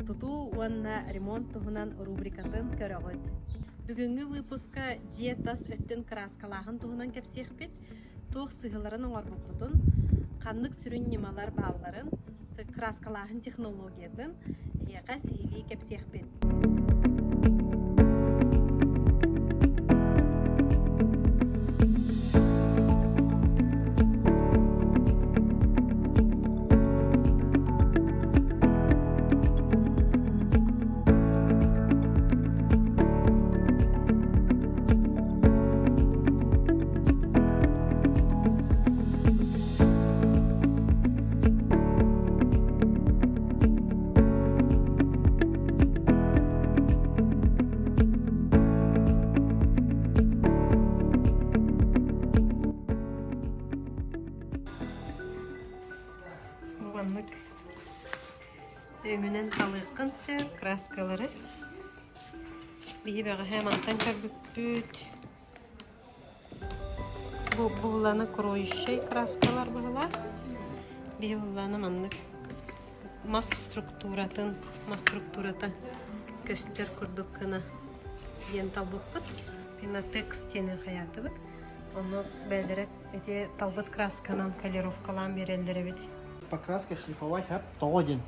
тутуу уонна ремонт туһунан рубрикатын көрөҕүт. Бүгүҥҥү выпуска дьиэ тас өттүн кырааскалааһын туһунан кэпсиэхпит, туох сыһыаларын оҥорбуппутун, ханнык сүрүн ньымалар баалларын, кырааскалааһын технологиятын эһиэхэ сиһилии кэпсиэхпит. Маннык өҥүнэн талыаххын сөп краскалары. Биһи бэҕэһээ мантан көрбүппүт. Бу булланы кроющай краскалар быһылаах. Биһи булланы маннык мас структуратын, мас структурата көстөр курдук гына диэн талбыппыт. Пинотекс диэни хайаатыбыт. Ону бэйэлэрэ ити талбыт красканан колеровкалаан биэрэллэр эбит. Покраска шлифовать хап тоҕо диэн.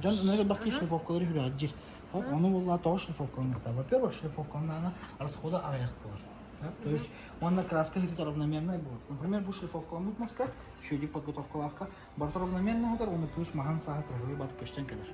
Дьон ынырык бахти шлифовкалары хүрээддьир. Ону булла тоҕо шлифовкаланыахтаах. Во-первых, шлифовкаланаана расхода аҕыйах буолар. То есть уонна краска хитит равномерная будет. Например, бу шлифовкаламмыт маска, үчүгэйдик подготовкалаахха, барыта равномерно хатар, уонна плюс маһан сааһа кыраһыабай бат көстөн кэлэр.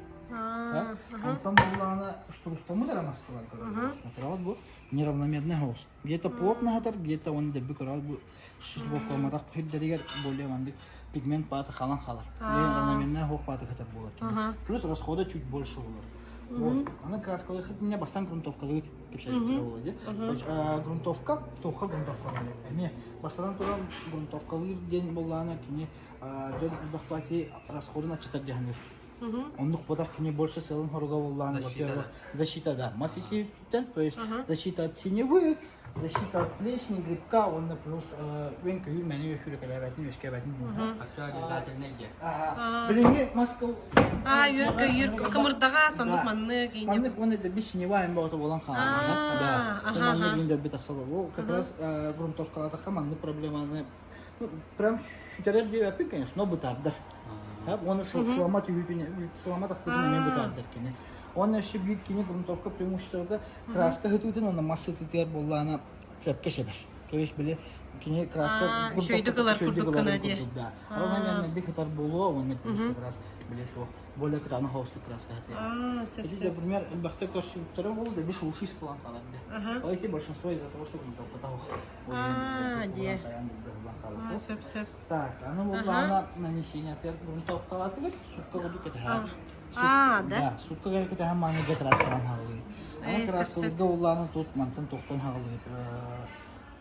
Онтон буллаҕына устурустаммыт эрэ маскалар көрөр. Материал бу неравномерный хаос. Где-то плотно хатар, где-то он дерби көрөр бу шлифовкаламатах хирдэригэр более маннык пигмент бааты халан халар. Равномерная хоох бааты хатар буолар. Плюс расхода чуть больше болар. Вот. Аны краскалыы хитинне бастан грунтовкалыы кэпсээбиттэрэ буолуо дии. Грунтовка, туохха грунтовка эмиэ бастатан туран грунтовкалыыр диэн буоллаҕына кини дьон элбэх расходун аччатар дьаһаныр. Оннук буолар кини больше сыалын хоруга буоллаҕына, во-первых, защита да, мас исииттэн, то есть защита от синевы, защита от плесени, грибка уонна плюс үөн көйүүр мэни үөскүүрүкэлээбэтин үөскээбэтин Обязательно диye. Билиҥҥи маска Аа, үөн көйүүр кымырдаҕа соннук маннык Маннык уонна дэрби синева эмбоҕото буолан хаалар. Да. Маннык иин дэрби тахсалар. Ол как раз грунтовкалатахха маннык проблеманы ну, прям сүтэрэр диэбэппин, конечно, но бытаардар. Уонна сылама түһүүтүн сылама тахсыытын эмиэ бытаардар кини. Уонна өссө биир кини грунтовка преимуществота краска сытыытын уонна мас сытыытыгар буоллаҕына цепкэ сэбэр. То есть били кини краска үчүгэйдик ылар курдук гына диye. Да. Равномерно хытар буолуо уонна плюс как раз били суох более кытаанах соҕустук краска хатыа. Ити, например, элбэхтэ көрсүбүттэрэ буолу да биш уши испылан хаалар да. Ол эти большинство из-за того, что грунтовка Аа, диye. Сөп сөп. Так, аны буоллаҕына нанесение грунтовкалаатыгар сутка курдук кэтэһэр. Аа, да? Да, сутка кэтэһэн мааны дьэ краскалаан хаалыыр. Аны краскалыырга буоллаҕына тут мантан тохтон хаалыыр.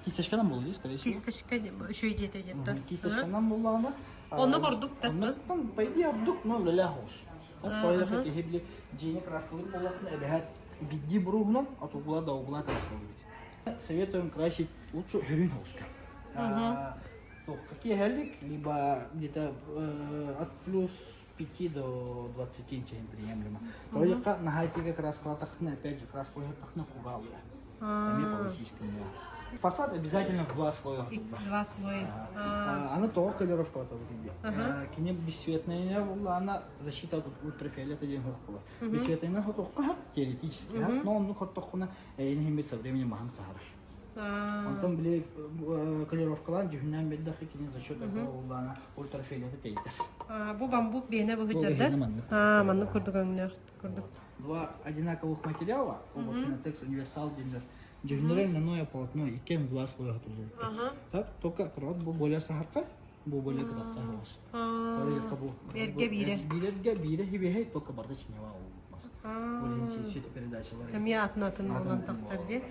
Кисточканан буолуо, скорее всего. Кисточка үчүгэй диэтэ диэттэр. Кисточканан буоллаҕына Оннук ордук да. Оннук, по идее ордук, но үлэлээх оҕус. Тоойохо киһи били дьиэни краскалыыр буоллахына эбэһээт бидди буруһунан от угла до угла краскалыыр. Советуем красить лучше хөрүн соҕуска. Какие либо где-то от плюс 5 до 20 инчей приемлемо. Тоойохха наһаа краскалатахтына, опять же, краска ойохтахтына кугаалыа. Эмиэ по-российскому. Фасад обязательно в два слоя. Два слоя. Аны тоҕо колеровкалатабыт дии. Кини бесцветная буоллаҕына защита от ультрафиолета диэн суох буолар. Бесцветная хотуохха теоретически, но оннук хоттоххуна эйин иһин со временем маһаҥ саһарар. Онтон били колеровкалаан дьүһүннээн биэрдэххэ кини за счет этого буоллаҕына ультрафиолета тэйитэр. Бу бамбук биэнэ быһыдьарда. Аа, маннык курдук өҥнөөх курдук. Два одинаковых материала, оба Пинотекс универсал диэннэр дьүһүннэрэ льняное полотно иккиэн два слоя тутуллубуттар. Только крот бу более саһархай, бу более кытархай соҕус. Бу Эргэ биирэ. Биирэргэ биирэ хибиһэй, только барда синева олбут Ол иһин светопередачалар. Эмиэ атын-атын буолан тахсар дии.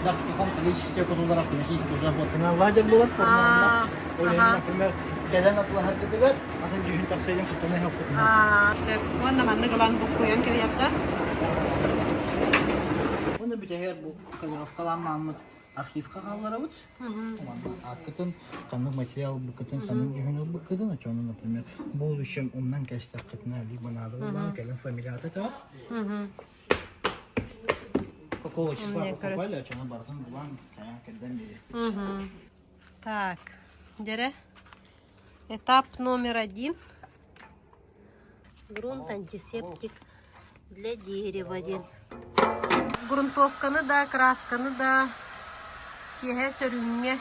Да, в таком количестве кутулар автоматически уже вот ладер было формална. Ол иһин, например, кэлэн атылаһаргытыгар атын дьүһүн тахсайдын куттана иһэппитинэ. Сөп. Уонна маннык ылан буккуйан кэбиһэрдэ. Оны бүтэһэр бу калировкалаан мааммыт архивка хаалларабыт. Ааккытын, ханнык материал ылбыккытын, ханнык дьүһүн ылбыккытын, оччону, например, будущем умнан кэстэххитинэ, либо надо булан кэлин фамилията таҕат. Какого числа покупали, оччону барытын булан, кэрдэн биэриэхпит. Так, дьэрэ. Этап номер один. Грунт антисептик для дерева диэн. Грунтовканы да, красканы да киэһэ сөрүүҥҥэ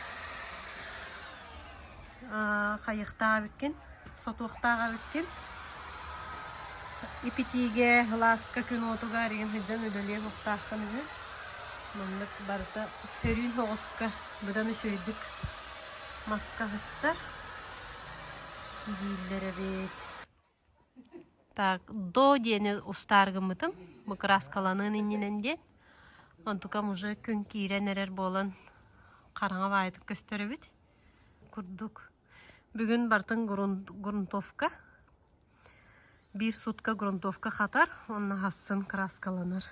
хайыахтаах эбиккин, сотуохтаах эбиккин. Ипитиигэ, ылааска күн уотугар игин сылдьан үлэлиэ суохтааххын үһү. Маннык барыта сөрүүн соҕуска быдан үчүгэйдик маска сыстар дииллэр эбит. Так, до диэни устаар гыммытым, бу кырааскаланыан иннинэн диэн. Онтукам уже күн киирэн эрэр буолан хараҥа баайытык көстөр эбит. Курдук. Бүгүн бартын грунтовка. Биир сутка грунтовка хатар, онно хассын краскаланар.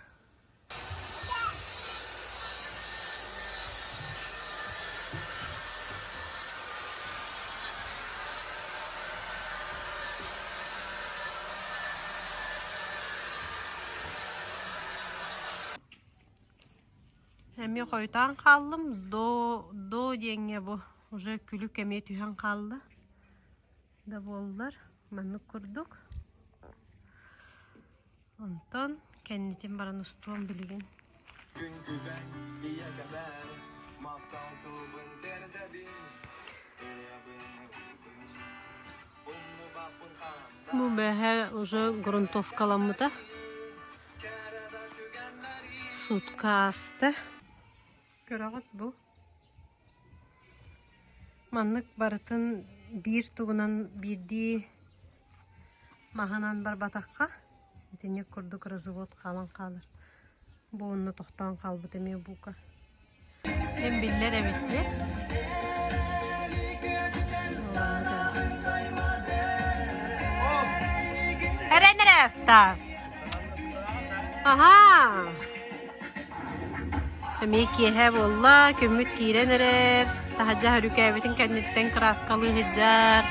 Эмиэ хойутаан хааллым, до до диэҥҥэ бу уже күлүк эмиэ түһэн хаалла да буоллар маннык курдук Онтон кэннитин баран устуом билигин. Бу бэһэ уже грунтовкаламмыта. Сутка ааста. Көрөҕүт бу. Маннык барытын биир тугунан биирдии маһынан барбатахха итинник курдук развод хаалан хаалар. Бу онно тохтоон хаалбыт эмиэ бука. Эн биллэр эбит дии. Эрэн эрэ, Стас. Аһаа. Эмиэ киэһэ буолла, күммүт киирэн эрэр, таһырдьа өрүкээбитин кэнниттэн кырааскалыы сылдьар.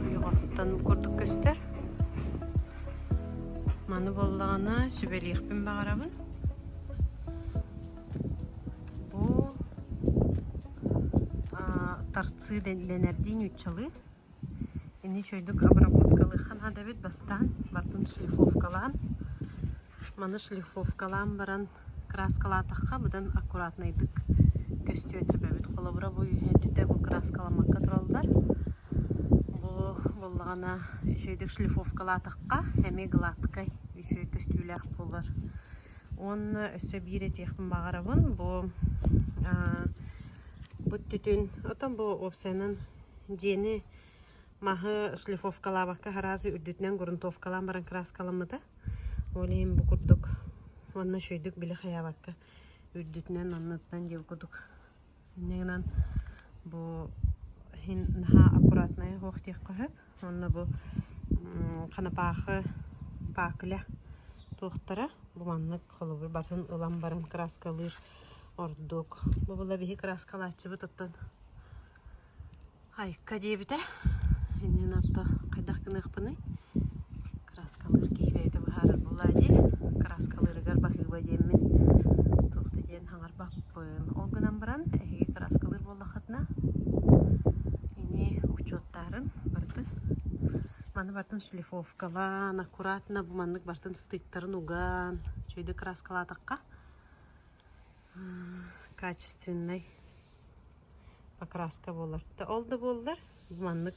Ойоҕоһуттан курдук көстөр. Маны буоллаҕына сүбэлиэхпин баҕарабын. Бу торцы дэнэрдии нууччалыы. Ини үчүгэйдик обработкалыахха наада эбит бастаан бартын шлифовкалаан. Маны шлифовкалаан баран краскалаатахха быдан аккуратнайдык көстүөн сөп эбит. Холобура бу үөһэ өттүтэ бу краскаламмакка тураллар. Бу буоллаҕына үчүгэйдик шлифовкалаатахха эмиэ гладкай үчүгэй көстүүлээх буолар. Уонна өссө биир этиэхпин баҕарабын бу бу түтүн оттон бу уопсайынан дьиэни маһы шлифовкалаабакка араас үрдүтүнэн грунтовкалаан баран краскаламмыта. Ол иһин бу курдук уонна үчүгэйдик били хайаабакка үрдүтүнэн анныттан диэбит курдук инньэ гынан бу иһин наһаа аккуратнай оһох диэххэ сөп. Уонна бу ханапаахы паакля туохтара бу маннык холобур барытын ылан баран краскалыыр ордук. Бу була биһи краскалааччыбыт оттон Айка диэбитэ. Иннин отто хайдах гыныахпыный? Краскалыыр киһи бэйэтэ быһаарар буоллаа дии. Краскалыырыгар баһыыба диэммин туох да диэн хаҥарбаппын. Ол гынан баран эһиги краскалыыр буоллаххытына ини учуоттаарын барытын маны барытын шлифовкалаан, аккуратно бу маннык барытын стыктарын уган, үчүгэйдик краскалаатахха качественнай покраска буолар. Ол да буоллар маннык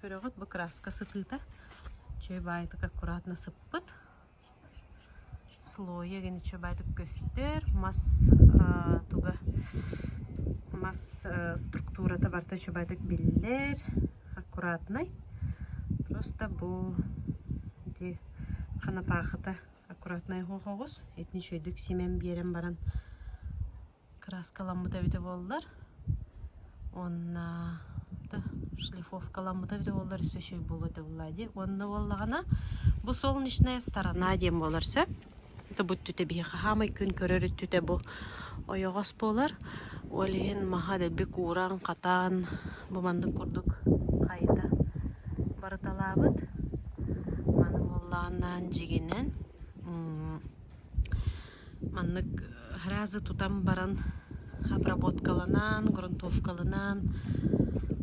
көрөҕүт бу краска сытыыта. Үчүгэй баайытык аккуратно сыппыт. Слойа гин үчүгэй баайытык көстөр. Мас туга мас структурата барыта үчүгэй баайытык биллэр. Аккуратнай. Просто бу ити ханапаахыта аккуратнай оһох оҕус. Итини үчүгэйдик симэн биэрэн баран Краскаламмыта эбитэ буоллар уонна шлифовкаламмыта эбитэ буоллар өссө үчүгэй буолуо этэ буоллаа дии. Уонна буоллаҕына бу солнечная сторона диэн буолар сөп. Это бу өттүтэ биһиэхэ хаамай күн көрөр өттүтэ бу ойоҕос буолар. Ол иһин маһа дэлби кууран, хатаан бу маннык курдук хайыта барыталаабыт. Маны буоллаҕына дьигинэн Маннык сразу тутан баран обработкаланан, грунтовкаланан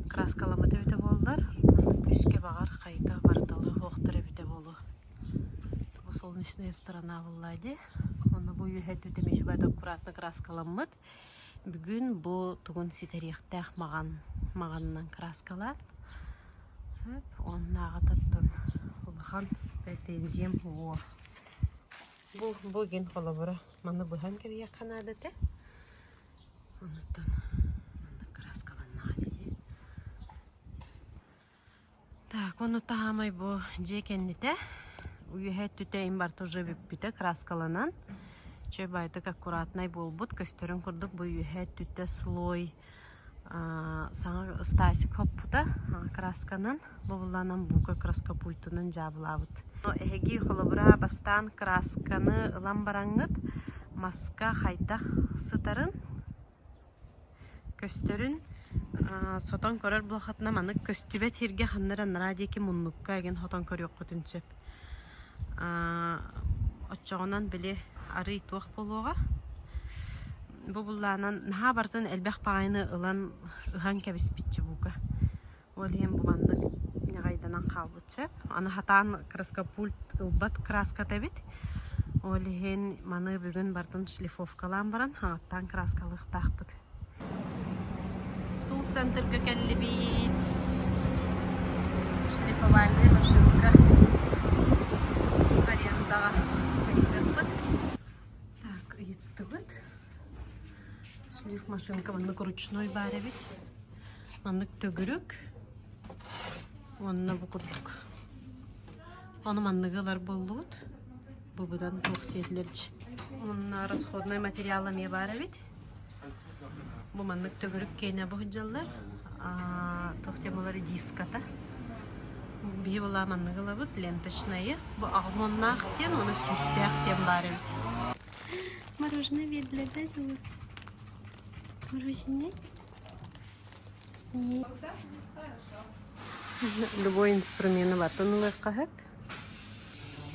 краскаламмыт эбитэ буоллар, маннык күүскэ баҕар хайта барыталыы суохтар эбитэ буолуо. Бу солнечная сторона буолла дии. Онно бу үөһэ өттүтэ эмиэ аккуратно краскаламмыт. Бүгүн бу тугун ситэриэхтээх маҕан маҕанынан краскалаан. Уоннааҕытыттан улахан претензиям суох. Бу бу игин холобура маны быһан кэбиһиэххэ наада этэ. Онуттан маннык кырааскаланнаҕа дии. Так, ону таһаамай бу дьиэ кэннитэ. Үөһэ өттүтэ им барыта уже бүппүтэ краскаланан. Чэ байтык аккуратнай буолбут. Көстөрүн курдук бу үөһэ өттүтэ слой саҥа Стасик хоппута красканан бу буллаанан бука краска пультунан дьаабылаабыт. Эһиги холобура бастаан красканы ылан бараҥҥыт маска хайдах сытарын көстөрүн сотон көрөр буолаххытына маннык көстүбэт сиргэ ханна эрэ анараа диэки муннукка игин хотон көрүөххүтүн сөп. Оччоҕунан били арыый туох буолуоҕа. Бу буллаанан наһаа барытын элбэх баҕайыны ылан ыһан кэбиспитчэ бука. Ол иһин бу маннык ньаҕайданан хаалбытча. Аны хатаан краскопульт ылбат краската эбит. Ол иһин маны бүгүн барытын шлифовкалаан баран хаҥаттаан краскалыахтаахпыт. Тул центрга кэллибит. Шлифовальная машинка арендаҕа ыйытыахпыт. Так, ыйыттыбыт. Шлиф машинка маннык ручной баар эбит. Маннык төгүрүк. Уонна бу курдук. Ону манныгы ылар буоллубут. Бу быдан туох диэтилэр Уонна расходный материал эмиэ баар эбит. Бу маннык төгүрүк киэнэ бу сылдьаллар. Туох диэн буолар диската. Биһи була маннык ылабыт ленточнайы. Бу аҕымоннаах диэн, уонна сүүстээх диэн баар эбит. Мороженое биэрдилэр да дьулур? Мороженое? Любой инструмены баттан ылыахха сөп.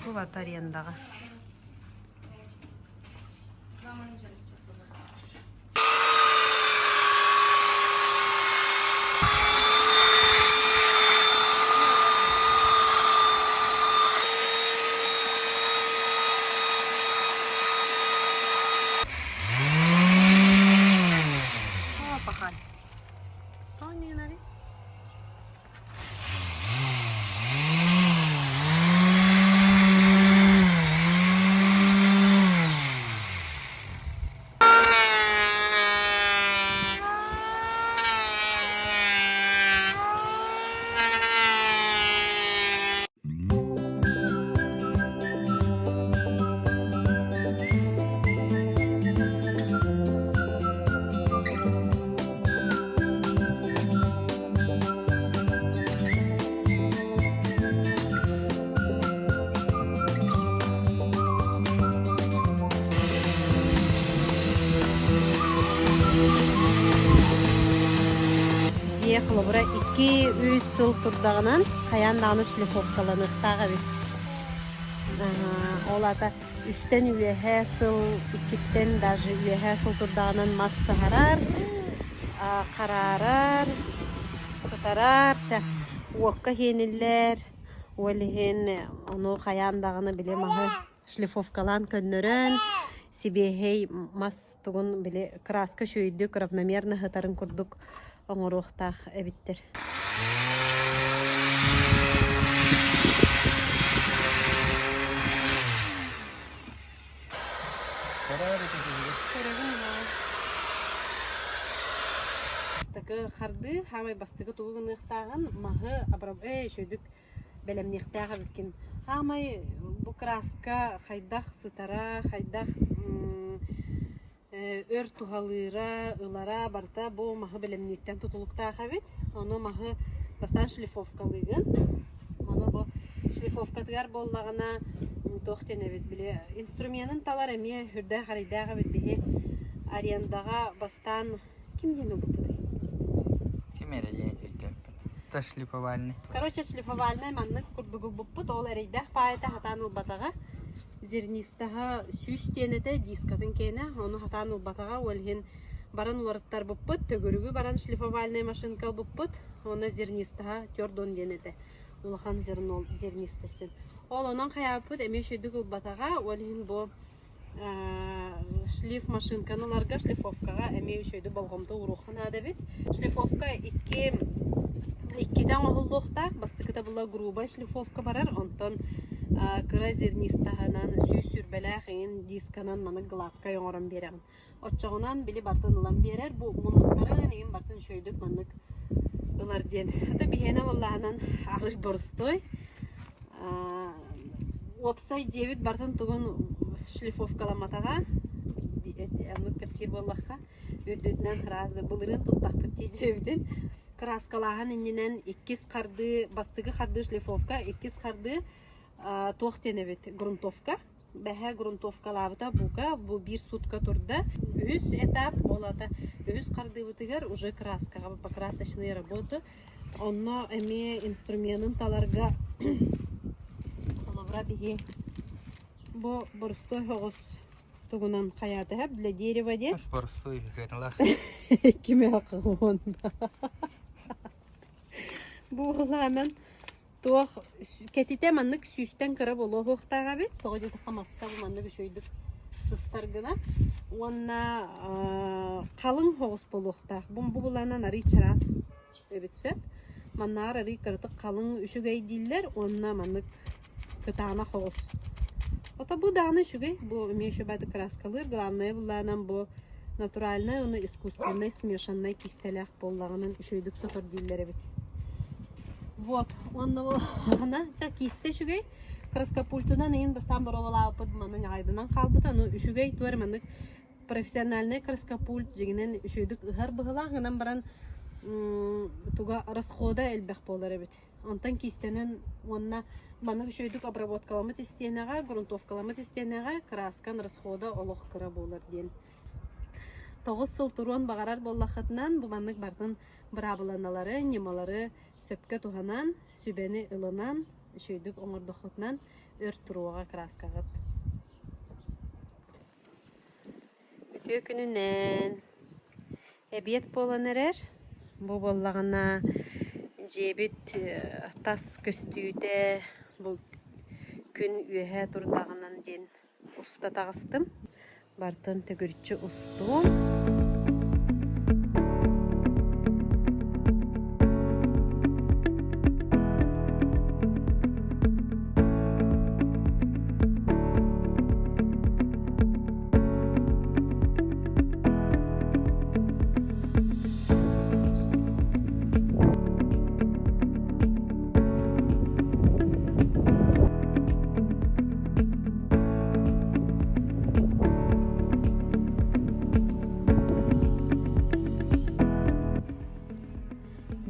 Бу барыта арендаҕа. О, пахай. Дьиэ холобура 2-3 сыл турдаҕынан хайаан даҕаны шлифовкаланыахтаах эбит. Ол аата үстэн үөһэ сыл, иккиттэн даже үөһэ сыл турдаҕынан мас саһарар, хараарар, кытарар, чэ уокка иһиэниллэр. Ол иһин ону хайаан даҕаны били маһы шлифовкалаан көннөрөн, сибиэһэй мас тугун били краска үчүгэйдик равномерно сытарын курдук оҥоруохтаах эбиттэр. Көрөбүн Бастакы хардыы, хаамай бастакы тугу гыныахтааҕын маһы абраб үчүгдүк бэлэмниэхтээх эбиккин. Хаамай бу краска хайдах сытара, хайдах өр туһалыыра, ылара барыта бу маһы бэлэмнииртэн тутулуктаах эбит. Ону маһы бастаан шлифовкалыыгын. Ону бу шлифовкатыгар буоллаҕына туох диэн эбит били инструменын талар эмиэ үрдээх эрэйдээх эбит биһи арендаҕа бастаан ким диэн ылбыппытый? Ким эрэ диэн өйдөөппүт. Это шлифовальный. Короче, шлифовальный маннык курдук ылбыппыт. Ол эрэйдээх паайата хатаан ылбатаҕа. Зернистаһа сүүс диэн этэ, дискатын киэнэ, ону хатаан ылбатаҕа, ол иһин баран уларыттарбыппыт, төгүрүгү баран шлифовальнай машинка ылбыппыт, уонна зернистаһа тёрдон диэн этэ, улахан зерно зернистостен. Ол онон хайааппыт эмиэ үчүгдүк ылбатаҕа, ол иһин бу шлиф машинканы ыларга шлифовкаҕа эмиэ үчүгэйдик болҕомто ууруохха наада эбит. Шлифовка икки иккитэ оҥоһуллуохтаах. Бастакыта була грубай шлифовка барар, онтон кыра зернистаһынан 120-лээх эҥин дисканан маны гладкай оҥорон биэрэҕин. Оччоҕунан били бартын ылан биэрэр. Бу муннуктарын эҥин бартын үчүгэйдик маннык ылар диэн. Это биһиэнэ буоллаҕынан арыый борустой. Уопсай дьиэбит барытын тугун шлифовкаламматаҕа, оннук кэпсиир буоллахха, үрдүтүнэн сразу былырыын туттахпыт дии дьиэбитин. Кырааскалааһын иннинэн иккис хардыы, бастакы хардыы шлифовка, иккис хардыы туох диэн эбит, грунтовка. Бэһэ грунтовкалаабыта бука, бу биир сутка турда. Үһүс этап, ол аата үһүс хардыыбытыгар уже краскаҕа покрасочные работы. Онно эмиэ инструменын таларга холобура биһи бу борустой соҕус тугунан хайаатыһап для дерева диэн. Борустой үһүгэнлах. Кими хаккыгын. Бу улаанан Туох кэтитэ маннык сүүстэн кыра буолуохтаах эбит. Тоҕо диэтэххэ маска бу маннык үчүгэйдик сыстар гына. Уонна халыҥ соҕус буолуохтаах. Бу бу буланан арыый чараас эбит сөп. Маннааҕар арыый кыратык халыҥ үчүгэй дииллэр уонна маннык кытаанах соҕус. Ото бу даҕаны үчүгэй. Бу эмиэ үчүгэйдик кырааскалыыр. Главное булаанан бу натуральнай уонна искусственнай смешаннай кистэлээх буоллаҕынан үчүгэйдик сотор дииллэр эбит. Вот, уонна ана ча киистэ үчүгэй. Краскопультунан иин бастаан боруобалаабыппыт манна ньаҕайданан хаалбыта. Аны үчүгэй туор маннык профессиональный краскопульт дьиҥинэн үчүгэйдик ыһар быһыылаах гынан баран туга расхода элбэх буолар эбит. Онтон киистэнэн уонна маннык үчүгэйдик обработкаламмыт истиэнэҕэ, грунтовкаламмыт истиэнэҕэ краскан расхода олох кыра буолар диэн. 9 сыл туруон баҕарар буоллаххытынан бу маннык барытын быраабыланалары, ньымалары сөпкө туһанан, сүбэни ылынан, үчүгэйдик оҥордоххутунан өр туруоҕа кырааскаҕыт. Үтүө күнүнэн! Эбиэт буолан эрэр. Бу буоллаҕына дьиэбит тас көстүүтэ бу күн үөһэ турдаҕынан диэн уста таҕыстым. Бартан төгүрүччү устуом.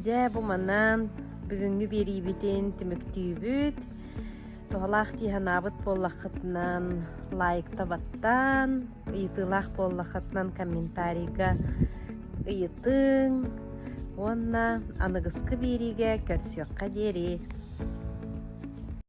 Дьэ, бу манан бүгүҥҥү биэриибитин түмүктүүбүт. Туһалаах дии санаабыт буоллаххытынан лайкта баттаан, ыйытыылаах буоллаххытынан комментарийга ыйытыҥ уонна аныгыскы биэриигэ көрсүөххэ диэри.